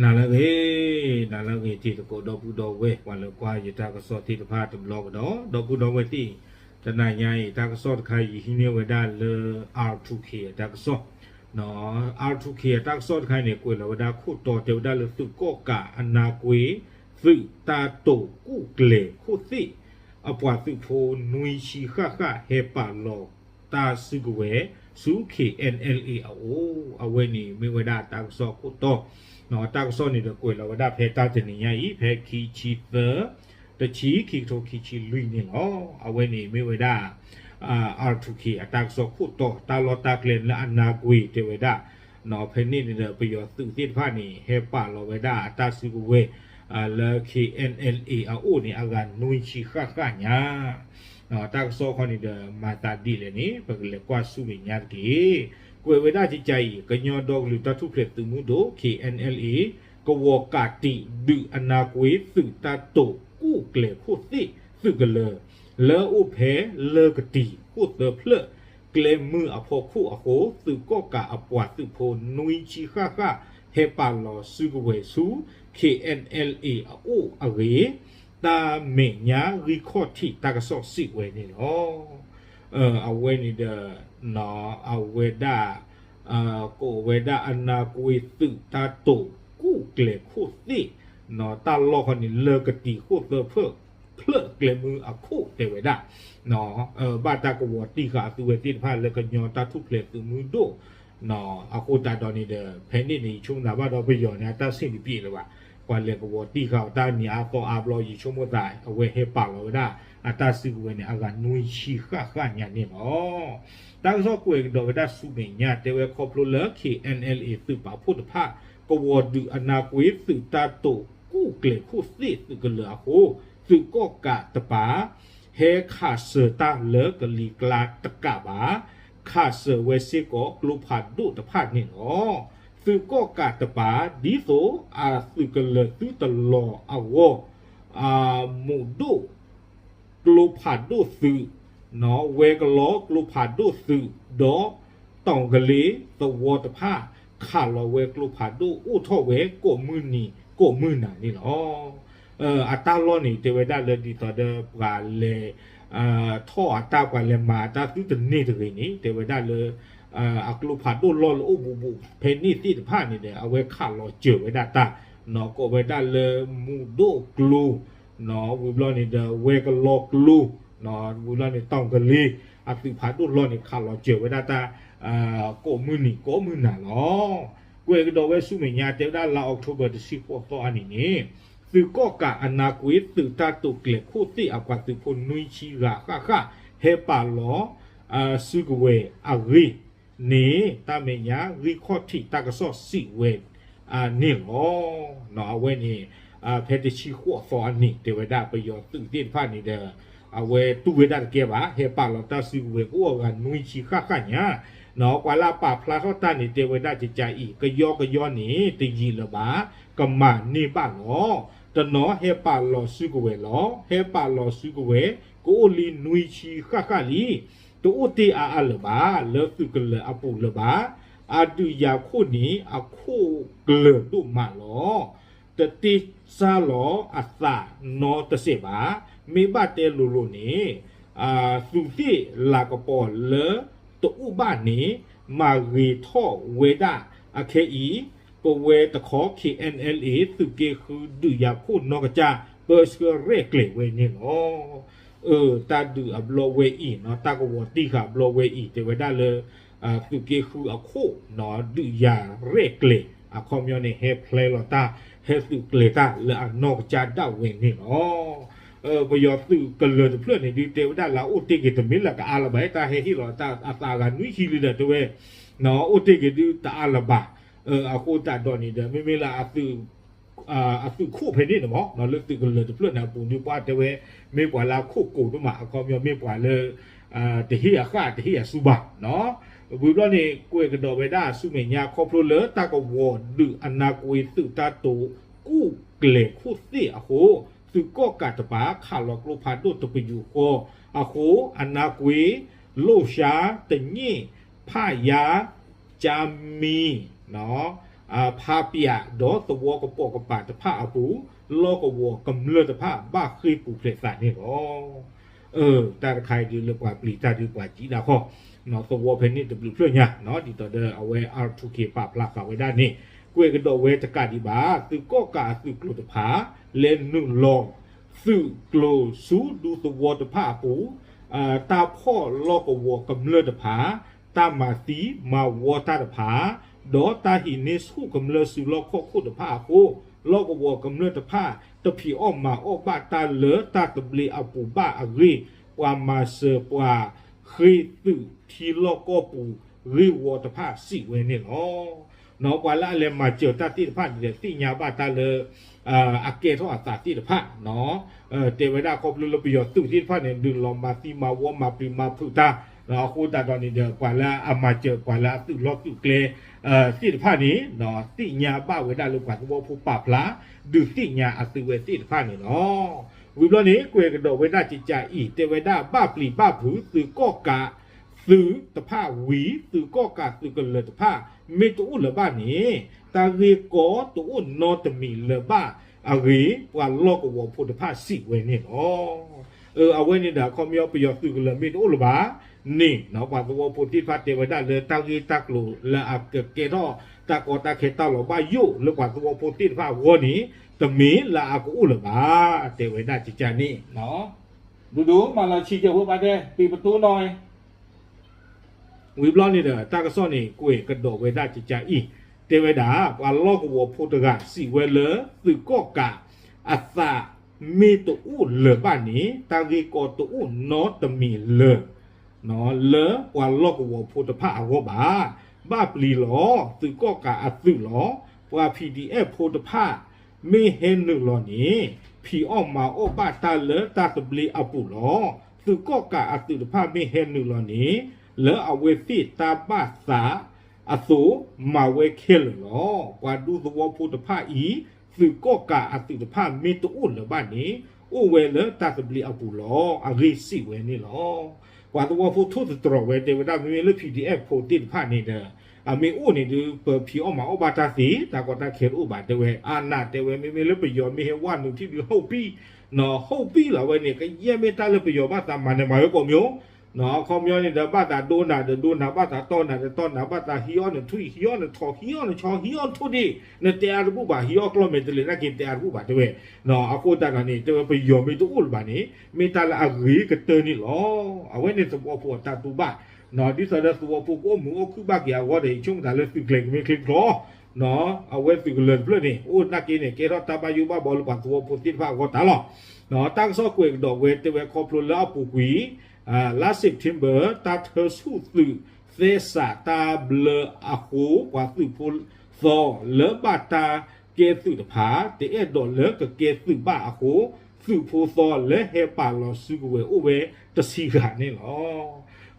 နၤလၢအဂ့ၤ, နၤလၢအဂ့ၤ တံၤသကိးဒီပုၢ်ဒီဝဲၢ် ပှၤလၢကွၢ်ယတၢ်ကစီၣ်သ့ၣ်တဖၣ်တဘျီကဒီး ဒီပုၢ်ဒီဝဲၢ်သ့ၣ်, တနၤညါအံၤ တၢ်ကစီၣ်တခါအံၤ ယဟံးန့ၢ်ဝဲဒၣ်လၢ R two K အတၢ်ကစီၣ်, R two K အတၢ်ကစီၣ်တခါအံၤန့ၣ် ကွဲးလီၤဝဲဒၣ်ခိၣ်တီတဲဝဲဒၣ်လၢသုးကီၣ်ကးအနါကွ့ သုးတၢ်တိာ်ကူၣ်ကျဲၤခိၣ်သ့ၣ် အပှၤသုးဖိနွံဆံဃၣ်ဃၣ် ဟဲပာ်လီၤတၢ်စုကဝဲၤဆူ K N L A အအိၣ်, အဝဲန့ၣ်မ့ၢ်ဝဲဒၣ်တၢ်ကစီၣ်ခိၣ်တီ, တၢ်ကစီၣ်န့ၣ်ဒီးကွဲးလီၤဝဲဒၣ်ဖဲတၢ်တနံၤညါအံၤ ဖဲခံဆံသၢ တဆံ ခံကထိခံဆံလွံၢ်န့ၣ်လီၤ. အဝဲန့ၣ်မ့ၢ်ဝဲဒၣ် R two K အတၢ်ကစီၣ်ခိၣ်တီ တၢ်လီၢ်တၢ်ကျဲလၢအနါကွ့တဲဝဲဒၣ် ဖဲန့ၣ်န့ၣ်ဒီး ပယီၤသုးသ့ၣ်တဖၣ်န့ၣ် ဟဲပာ်လီၤဝဲဒၣ်အတၢ်စုကဝဲၤ လၢ K N L A အအိၣ်န့ၣ် အဂၤနွံဆံဃၣ်ဃၣ်ညါ, တၢ်ကစီၣ်ခီန့ၣ်ဒီး မၤသးဒ်လဲၣ်န့ၣ် ပကလဲၤကွၢ်ဆူမဲာ်ညါတက့ၢ်. ကွဲးဝဲဒၣ်ကကါအံၤ ကညီဒီကလုာ်တၢ်ထူၣ်ဖျဲးသုးမုၢ်ဒိၣ် K N L A ကဝီၤကးတံာ်ဒုးအနါကွ့သုးတၢ်တိာ်ကူၣ်ကျဲၤခိၣ်သ့ၣ်သုးကလၢၤ လၢအအိၣ်ဖဲလၢကတံာ်ခိၣ်သၢဖျၢၣ်ကျဲမုၢ်အဖီခိၣ်အဃိ သုးကီၣ်ကးအပှၤသုးဖိနွံဆံဃၣ်ဃၣ် ဟဲပာ်လီၤစုကဝဲၤဆူ K N L A အအိၣ်အဂ့ၢ် တၢ်မဲာ်ညါဂံၢ်ခီၣ်ထံးတၢ်ကစီၣ်စံးဝဲန့ၣ်လီၤ. အဝဲန့ၣ်ဒီး အဝဲဒၣ် ကိးဝဲဒၣ်အနါကွ့သုးတၢ်တိာ်ကူၣ်ကျဲၤခိၣ်သ့ၣ် တၢ်လီၢ်ခီန့ၣ် လၢကတံာ်ခိၣ်သၢဖျၢၣ်ကျဲမုၢ်အခိၣ်တဲဝဲဒၣ် ဘၣ်တၢ်ကဝီၤတံၢ်ဃာ်အသုးဝဲသ့ၣ်တဖၣ်လၢကညီတၢ်ထူၣ်ဖျဲးသုးမုၢ်ဒိၣ် အဃိသတးဒီးန့ၣ်ဒီး ဖဲန့ၣ်န့ၣ် ယဆိကမိၣ်သးဘၣ်ဒီးပယီၤန့ၣ် အတၢ်ဆ့ၣ်တပျဲလၢၤဘၣ်. ပှၤလဲၤကဝီၤတံၢ်ဃာ်အီၤတၢ်နံၤအါသီအါဘျီ ယဆိကမိၣ်သး အဝဲဟဲပာ်လီၤဝဲဒၣ် အတၢ်စုကဝဲၤန့ၣ် အဂၤနွံဆံဃၣ်ဃၣ်ညါန့ၣ်လီၤ. တၢ်ကစီၣ်ကွဲးကဒီးဝဲဒၣ်ဆူမဲာ်ညါ တဲဝဲခီဖျိလၢ K N L A သုးပာ်ဖှိၣ်တဖၣ် ကဝီၤဒုးအနါကွ့သုးတၢ်တိာ်ကူၣ်ကျဲၤခိၣ်သ့ၣ်သုးကလၢၤအဃိ သုးကီၣ်ကးတပၤ ဟဲခးစၢၤတၢ်လၢကလံၤကျါတကးဘၣ် ခးစၢၤဝဲစ့ၢ်ကီးကျိဖးဒိၣ်တဖၣ်န့ၣ်လီၤ. သုးကီၣ်ကးတပၤ ဒ်သိးအသုးကလၢၤသုတလီၤအဂီၢ် မူးဒိၣ် ကျိဖးဒိၣ်သုး, ဝဲၤကလီကျိဖးဒိၣ်သုး, ဒီး တီၣ်ကလ့သဝီတဖၣ် ခးလီၤဝဲကျိဖးဒိၣ်အိၣ်ထီၣ်ဝဲကိးမုၢ်နံၤကိးမုၢ်နၤန့ၣ်လီၤ. အတၢ်လီၢ်န့ၣ် တဲဝဲဒၣ်လၢဒ်သိးဒီးပှၤလဲၤ ထီၣ်အတၢ်ပှၤလဲၤမၤအတၢ်သုတန့ၢ်တဂ့ၤန့ၣ် တဲဝဲဒၣ်လၢ အကျိဖးဒိၣ်လီၢ်လၢအိၣ်ဘူးဘူးဖဲန့ၣ်သ့ၣ်တဖၣ်န့ၣ်ဒီး အဝဲခးလီၤစၢၤဝဲဒၣ်တၢ် ကိးဝဲဒၣ်လၢမူးဒိၣ်ကျိ ဝံၤဘျီန့ၣ်ဒီး ဝဲၤကလီကျိ ဝံၤဘျီန့ၣ် တီၣ်ကလ့ အသုးဖးဒိၣ်လီၢ်န့ၣ် ခးလီၤစၢၤဝဲဒၣ်တၢ် ကိးမုၢ်နံၤကိးမုၢ်နၤလီၤ. ကွဲးကဒီးဝဲဆူမဲာ်ညါ တဲဝဲဒၣ်လါ October တဆံဃိးသီအနံၤန့ၣ် သုးကီၣ်ကးအနါကွ့သုးတၢ်တိာ်ကျဲၤခိၣ်သ့ၣ်အပှၤသုးဖိနွံဆံဂၤဃၣ်ဃၣ် ဟဲပာ်လီၤ စုကဝဲၤအဂ့ၢ်န့ၣ် တၢ်မဲာ်ညါဂံၢ်ခီၣ်ထံးတၢ်ကစီၣ်စံးဝဲ န့ၣ်လီၤ. အဝဲန့ၣ် ဖဲတဆံဃိးသီအနံၤ တဲဝဲဒၣ်ပယီၤသုးသ့ၣ်တဖၣ်န့ၣ်ဒီး အဝဲတူၢ်ဝဲဒၣ်တကဲဘၣ် ဟဲပာ်လီၤတၢ်စုကဝဲၤကအိၣ်အဂၤနွံဆံဃၣ်ဃၣ်ညါ ပှၤလၢအပာ်ဖျါထီၣ်တၢ်န့ၣ် တဲဝဲဒၣ်ကကါအံၤ ကယီကယီန့ၣ် တယံာ်လၢၤဘၣ် ကမၤန့ၢ်ဘၣ်လီၤ. တနီၤဟဲပာ်လီၤစုကဝဲၤလီၤ. ဟဲပာ်လီၤစုကဝဲၤ ကအိၣ်လံနွံဆံဃၣ်ဃၣ်လံ. တအိၣ်တ့ၢ်အါအါလၢၤဘၣ် လၢသုးကလၢၤအပူၤလၢၤဘၣ်. အဒုးယၤခိၣ်န့ၣ် အခိၣ်ကျၢၤဒိၣ်မးလီၤ. တတ့စါလီၤအသးနီတစဲးဘၣ်. မ့ၢ်ဘၣ်တဲလိၤလိၤန့ၣ် သုးသ့ၣ်လၤကပီၤလၢတအိၣ်ဘၣ်န့ၣ် မၤဂ့ၤထီၣ်ဝဲဒၣ်အခဲအံၤ ပဝဲတခီ K N L A သုးက့ဃုဒုးယၤခိၣ်နီၢ်ကစၢ် ပၢဆှၢရဲၣ်ကျဲၤဝဲန့ၣ်လီၤ. တၢ်ဒုးအဘျီဝဲအံၤ တၢ်ကဝီၤတံၢ်ဃာ်အဘျီဝဲအံၤ တဲဝဲဒၣ်လၢ သုးက့ဃုအခိၣ် ဒုးယၤရဲၣ်ကျဲၤ အခီပညီန့ၣ် ဟဲဖျဲလီၤတၢ် ဟဲသုးကျဲၤတၢ်လၢအနီၢ်ကစၢ်ဒၣ်ဝဲန့ၣ်လီၤ. ပယီၤသုးကလၢၤတဖျၢၣ်န့ၣ်ဒုး တဲဝဲဒၣ်လၢအအိၣ်တ့ၢ်က့ၤတမ့ၢ်လၢကအါလၢၤဘၣ် တၢ်ဟဲဟ့ၣ်လီၤအသးအဂၤနွံဆံလံဒီးတဲဝဲ အိၣ်တ့ၢ်က့ၤဒုးတအါလၢၤဘၣ်. အဃိသတးဒီးန့ၣ်ဒီး မ့မ့ၢ်လၢ အသုးခိၣ်ဖဲန့ၣ်န့ၣ်မ့ၢ် လၢသုးကလၢၤတဖျၢၣ်န့ၣ်အပူၤဒုး ပှၤတဲဝဲ မ့ၢ်ပှၤလၢအခိၣ်ကိၤဒိၣ်မး အခီပညီမ့ၢ်ပှၤလၢ တဟ့ၣ်အဃၣ်တဟ့ၣ်အစူဘၣ်. ဝံၤဘျီန့ၣ် ကွဲးကဒီးဝဲဒၣ်ဆူမဲာ်ညါ ခီဖျိလၢတၢ်ကဝီၤဒုးအနါကွ့သုးတၢ်တိာ်ကူၣ်ကျဲၤခိၣ်သ့ၣ်အဃိ သုးကီၣ်ကးတပၤ ခးလီၤကျိဖးဒိၣ်တပယူာ်ဃီအဃိ အနါကွ့ လိၣ်ရှါ တည့ၣ် ဖးယါ ကၠါမံ နီၣ် ဖးပၠးဒီးသဝီကပိာ်ကပၤတဖၣ်အပူၤ လီၢ်ကဝီၤကမျၢၢ်တဖၣ်ဘၣ်ဃ့ၢ်ပူၤဖျဲးသးန့ၣ်လီၤ. အၢ တၢ်တခါအံၤဒုးလၢပှၤပျံၤတၢ်ဒုးပှၤစံးဒၣ်ခီ သဝီဖဲန့ၣ်တဘျုးဖျၢၣ်ညါ ဒ်သိးဒီးအဝဲ R two K ပာ်ဖျါဃာ်ဝဲဒၣ်န့ၣ် ကွဲးကဒီးဝဲတကးဒံးဘၣ် သုးကီၣ်ကးအသုးကျိၤတဖၣ် လဲၤနုာ်လီၤသုးကျိၤဆူဒူသဝီတဖၣ်အပူၤ တၢ်ဖီၣ်လီၢ်ကဝီၤကမျၢၢ်တဖၣ် တၢ်မၤသံမၤဝီတၢ်တဖၣ် ဒီးတၢ်ဟံးန့ၢ်ဆူၣ်ကမျၢၢ်စုလီၢ်ခီၣ်ခိၣ်တဖၣ်အဃိ လီၢ်ကဝီၤကမျၢၢ်တဖၣ် တဖံးအီၣ်မၤအီၣ်ဘၣ်တၢ်လၢတၢ်သဘျ့အပူၤဘၣ်အဂ့ၢ် ပှၤမၤစၢၤပှၤဃ့ၢ်သုးထံလီၢ်ကီၢ်ပူၤဂ့ၢ်ဝီတဖၣ်စံးဝဲန့ၣ်လီၤ. ပှၤလၢအလဲၤမၤစၢၤတၢ်သ့ၣ်တဖၣ်န့ၣ်ဒီး သ့ၣ်ညါဘၣ်တၢ်လၢ အကဲထီၣ်အသးသ့ၣ်တဖၣ် တဲဝဲဒၣ်ခီဖျိလၢပယီၤသုးသ့ၣ်တဖၣ်န့ၣ် နုာ်လီၤမၤသံမၤဝီမၤပျံၤမၤဖုးတၢ် အဃိသတးဒီးန့ၣ်ဒီး ပှၤလၢအမၤစၢၤပှၤလၢအသုးလီၢ်သုးကျဲ သ့ၣ်တဖၣ်န့ၣ် သ့ၣ်ညါဘၣ်ဝဲဒၣ်လၢပှၤသဝီဖိပာ်ဖျါ ဒုးသ့ၣ်ညါအသုဝဲသ့ၣ်တဖၣ်န့ၣ်လီၤ. ဝံၤဘျီန့ၣ် ကွဲးကဒီးဝဲဒၣ်ကကးအံၤ တဲဝဲဒၣ်ဘၣ်ပျံၤဘၣ်ဖုး သုးကီၣ်ကးသုးတဖၣ်ဝံၤ သုးကီၣ်ကးသုးကလၢၤတဖၣ် မ့ၢ်တအိၣ်လၢၤဘၣ်န့ၣ် တၢ်ဂ့ၢ်ကီတအိၣ်နီတမံၤလၢၤဘၣ်အဂ့ၢ် ပှၤလီၢ်ကဝီၤဖိတဖၣ်စံးဝဲန့ၣ်လီၤ. အဝဲန့ၣ်ဒီး အခီပညီပယီၤသုးကလၢၤမ့ၢ်တအိၣ်လၢၤဘၣ်န့ၣ် ပှၤသဝီဖိသ့ၣ်တဖၣ်တဲဝဲဒၣ်လၢတၢ်ဂ့ၢ်တၢ်ကျိၤလၢအကကဲထီၣ် တၢ်ကီတၢ်ခဲတၢ်လီၤဘၣ်ယိၣ်လၢပှၤသဝီဖိသ့ၣ်တဖၣ်အဂီၢ်န့ၣ် တမ့ၢ်လၢအကအိၣ်လၢၤဘၣ် တဲဝဲဒၣ်ကကးန့ၣ် ဒူဒူ မၤလီၤဆံးကဲးဖိဘၣ်တဲ ပံၤပတူနီၢ် ဝံၤဘျီန့ၣ်ဒီး တၢ်ကစီၣ်န့ၣ် ကွဲးကဒီးဝဲဒၣ်ကကးအံၤ တဲဝဲဒၣ် ပှၤလီၢ်ကဝီၤဖိတဂၤစံးဝဲလၢ သုးကီၣ်ကးအသးမ့ၢ်တအိၣ်လၢၤဘၣ်န့ၣ် တၢ်ဂ့ၢ်ကီတအိၣ်နီတမံၤလၢၤ လၢပှၤလီၢ်ကဝီၤဖိတဖၣ်အဂီၢ်ဘၣ်. ဘၣ်ပျံၤလီၤ သုးကီၣ်ကးအသုးလီၤ. ပှၤ P D F ဖိတဖၣ် မ့ၢ်ဟဲနုာ်လီၤန့ၣ် ဖံးအီၣ်မၤအီၣ်ဘၣ်တၢ်လၢတၢ်သဘျ့အပူၤလီၤ. သုးကီၣ်ကးအသုးတဖၣ်မ့ၢ်ဟဲနုာ်လီၤန့ၣ် လၢအဝဲသ့ၣ်တၢ်ဘၣ်သးအသိး မၤဝဲခဲလၢာ်လီၤ. ပှၤဒူသဝီဖိတဖၣ်အံၤ သုးကီၣ်ကးအသုးတဖၣ်မ့ၢ်တအိၣ်လၢၤဘၣ်န့ၣ် အိၣ်ဝဲလၢတၢ်သဘျ့အပူၤလီၤ အဂ့ၢ်စံးဝဲန့ၣ်လီၤ. ပှၤသဝီဖိထိၣ်သတြီၤဝဲ တဲဝဲဒၣ် မ့မ့ၢ်လၢ P D F ဖိသ့ၣ်တဖၣ်န့ၣ်ဒီး အမ့ၢ်အိၣ်န့ၣ်ဒုး ပဖံးအီၣ်မၤအီၣ်ဘၣ်တၢ်သ့ တၢ်ကီတၢ်ခဲတအိၣ်ဘၣ် တဲဝဲ အါနး တဲဝဲ မ့မ့ၢ်လၢပယီၤမ့ၢ်ဟဲဝဲနုာ်ထံၣ်ဒုး ဟုတ်ပြီ ဟုတ်ပြီ လီၤဝဲန့ၣ် ကယဲၢ်မ့ၢ်တၢ်လၢပယီၤဘၣ်သးမၤန့ၣ် မၤဝဲကိးမံၤ အခီပညီန့ၣ်ဒီး ဘၣ်သးဒိနၤဒီးဒိနၤ ဘၣ်သးတီနၤဒီးတီနၤ ဘၣ်သးဟံးအီၣ်နထွံၣ် ဟံးအီၣ်နထိး ဟံးအီၣ်နဆီ ဟံးအီၣ်နထိၣ်ဒ့ၣ် နတဲအါတဘူၣ်ဘၣ် ဟံးအီၣ်ကျီၢ်မဲာ်တလဲးနာ်က့ နတဲအါတဘူၣ်ဘၣ် တဲဝဲ အဃိသတးဒီးန့ၣ် တဲဝဲပယီၤမ့ၢ်တအိၣ်လၢၤဘၣ်န့ၣ် မ့ၢ်တၢ်လၢအဂ့ၤကတၢၢ်န့ၣ်လီၤ. အဝဲန့ၣ်သဝီဖိအတၢ်တူၢ်ဘၣ် ဒ်သိးဒီးသဝီဖိကအိၣ်မုာ်အိၣ်ခုၣ်ဘၣ်က့ၤအဂီၢ်ဒီး ယဆိကမိၣ်သးလၢသုးကျဲၤကမ့ၢ်ချ့ချီ အဝဲသုးကလၢၤတဖျၢၣ်န့ၣ် အိၣ်နာ်က့န့ၣ် ကဲထီၣ်တၢ်ဘၣ်ယိၣ်ဘၣ်ဘီလၢပှၤသဝီဖိသ့ၣ်တဖၣ်အဂီၢ်တၢ်လီၤ. တၢ်ကစီၣ်ကွဲးကဒီးဝဲတဲဝဲခီဖျိလၢအပူၤကွံာ် လါ September တၢ်ထၢဆူၣ်သုးသဲစးတၢ်ဘျၢအဃိ ပှၤသုးဖိသီလၢဘၣ်တၢ်ကဲသုးတဖၣ် တအဲၣ်ဒိးလၢကကဲသုးဘၣ်အဃိ သုးဖိသီလၢဟဲပာ်လီၤစုကဝဲၤအိၣ်ဝဲတဆံဂၤန့ၣ်လီၤ.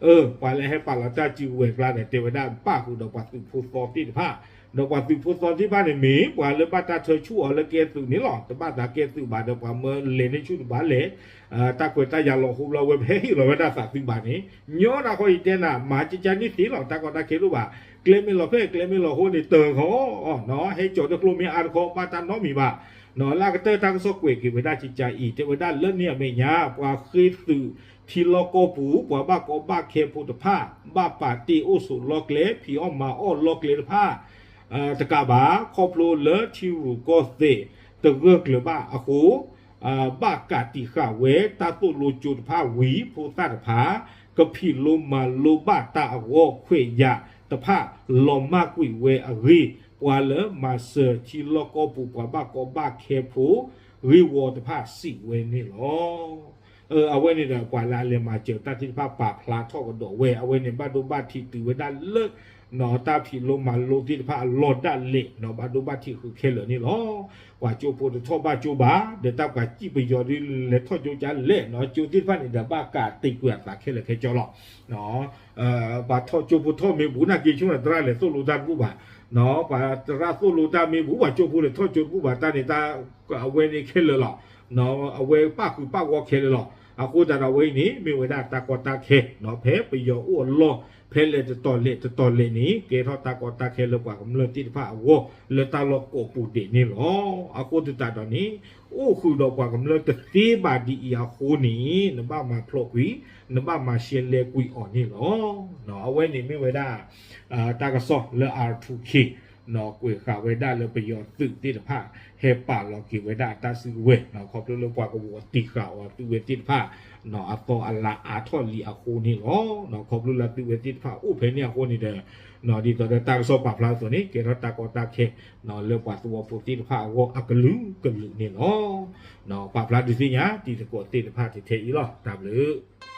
အၢ ပှၤလၢဟဲပာ်လီၤတၢ်စုကဝဲၤကျါဒီး တဲဝဲဒၣ်ပၣ်ဃုာ်ဒီးပှၤသုးဖိသီသ့ၣ်တဖၣ် ဒီးပှၤသုးဖိသီသ့ၣ်တဖၣ်န့ၣ် မ့ၢ်ပှၤလၢဘၣ်တၢ်ထၢဆူၣ်အီၤလၢကဲသုးန့ၣ်လီၤ. တဘၣ်သးကဲသုးဘၣ်ဒီး ပှၤမၢလဲၤန့ၢ်ဆူၣ်တဘၣ်လဲၤ တၢ်ခွဲးတၢ်ယာ်လီၤဟိဘျီဝဲ ပဟဲဟ့ၣ်လီၤဝဲဒၣ်သးသုးဘၣ်န့ၣ် ညီနၢ်ခီယတဲနၤ မၤကကန့ၣ်သ့လီၤ တၢ်ကီတၢ်ခဲဒိၣ်ဘၣ် ကျဲမ့ၢ်လီၤဖဲ ကျဲမ့ၢ်လီၤဟိန့ၣ် တၢ်ခီ ဟဲကၠီၤတကျိမ့ၢ်အါတခီ ဘၣ်တၢ်နီတမံၤဘၣ် လၢအကတၢၢ်တၢ်ကစီၣ်ကွဲးက့ၤဝဲဒၣ်ကကးအံၤ တဲဝဲဒၣ်လၢန့ၣ်အမဲာ်ညါ ပှၤဃ့ၢ်သုးထံလီၢ်ကီၢ်ပူၤ ပှၤဘၣ်ကီဘၣ်ခဲဖိတဖၣ် ဘၣ်ပာ်တ့ၢ်အိၣ်ဆိးလီၢ်ကျဲ ဖံးအီၣ်မၤအီၣ်လီၢ်ကျဲတဖၣ် တကးဘၣ် ခီဖျိလၢထံရူၢ်ကီၢ်သဲးတဂၢၢ်ကျၢၤဘၣ်အဃိ ဘၣ်ကးတံာ်ဃာ်ဝဲတၢ်သိၣ်လိကၠိတဖၣ်ဝံၤ ဖိသၣ်တဖၣ် ကဖံးလိမၤလိဘၣ်တၢ်အဂီၢ် ခွဲးယာ်တဖၣ်လီၤမၢ်ကွံာ်ဝဲအဂ့ၢ် ပှၤလၢမၤစၢၤထံလီၢ်ကီၢ်ပူၤ ပှၤဘၣ်ကီဘၣ်ခဲဖိ ဂ့ၢ်ဝီတဖၣ်စံးဝဲန့ၣ်လီၤ. အဝဲန့ၣ်ဒီး ပှၤလၢအလဲၤမၤစၢၤတၢ်သ့ၣ်တဖၣ်ပာ်ဖျါထီၣ်ကဒီးဝဲ အဝဲန့ၣ် ဘၣ်ဒိဘၣ်ထံးတုၤဝဲဒၣ်လၢ တၢ်ဖံးလိမၤလိသ့ၣ်တဖၣ်အလီၢ်ဒၣ်လဲာ် ဘၣ်ဒိဘၣ်ထံးဃုာ်ခဲလၢာ်န့ၣ်လီၤ. ပှၤကၠိဖိတထီၣ်ဘၣ်ကၠိဘၣ် ဒီးတၢ်ပှၤစံၣ်ပယီၤဒ်လဲၤထီၣ်ကၠိကၢ်လဲၣ် ကၠိသ့ၣ်တဖၣ်န့ၣ်ဒီး ဘၣ်ကးတံာ်ကွံာ်အသးခဲလၢာ်ခဲဆ့လီၤ. ပှၤထီၣ်ကၠိဖိထီၣ်မ့ၢ်ဘူးနာ်က့ ဆိကမိၣ်သရၣ်လဲၤသိၣ်လိတၢ်တဘူၣ်ဘၣ်, ပှၤသရၣ်သိၣ်လိတၢ်မ့ၢ်ဘူး ပှၤကၠိဖိလဲၤထီၣ်ကၠိတဘူၣ်ဘၣ် တၢ်န့ၣ်တၢ် အဝဲန့ၣ်ခဲလၢာ်လီၤ. အဝဲပၣ်ဃုာ်ပၣ်ဂီၤခဲလၢာ်လီၤ. အဃိသတးဒီးအဝဲအံၤန့ၣ် မ့ၢ်ဝဲဒၣ်တၢ်ကီတၢ်ခဲ ဖဲပယီၤအိၣ်အလီၢ် ဖဲလဲၣ်တတီၤလဲၣ်တတီၤလဲၣ်န့ၣ် ကဲထီၣ်တၢ်ကီတၢ်ခဲလၢပှၤကမျၢၢ်သ့ၣ်တဖၣ်အဂီၢ် လၢတၢ်လီၢ်ကိးပူၤဒဲးန့ၣ်လီၤ. အဃိသတးဒီးန့ၣ် အိၣ်ဃုာ်ဒီးပှၤကမျၢၢ်တသ့ဘၣ်ဒ်အံၤအဃိန့ၣ် နဘၣ်မၤဖျိးကွံာ် နဘၣ်မၤရှဲလဲကွံာ်အီၤန့ၣ်လီၤ. အဝဲန့ၣ်မ့ၢ်ဝဲဒၣ် တၢ်ကစီၣ်လၢ R two K ကွဲးဃာ်ဝဲဒၣ်လၢပယီၤသုးသ့ၣ်တဖၣ် ဟဲပာ်လီၤက့ၤဝဲဒၣ်အတၢ်စုကဝဲၤ ခီဖျိလၢပှၤကဝီၤတံာ်ဃာ်အီၤသုးဝဲသ့ၣ်တဖၣ် အသီအလၤအါထီၣ်လံအဃိန့ၣ်လီၤ. ခီဖျိလၢသုးဝဲသ့ၣ်တဖၣ်အိၣ်ဖဲန့ၣ်အဃိန့ၣ်ဒီး ဒ်သိးဒီးတၢ်ကစီၣ်ပာ်ဖျါအသိးန့ၣ် ကဲထီၣ်တၢ်ကီတၢ်ခဲ လၢပှၤသဝီဖိသ့ၣ်တဖၣ်အဂီၢ်အကလုာ်ကလုာ်န့ၣ်လီၤ. ပာ်ဖျါဒုးသ့ၣ်ညါတံၤသကိးသ့ၣ်တဖၣ်ထဲအံၤလီၤ. တၢ်ဘျုး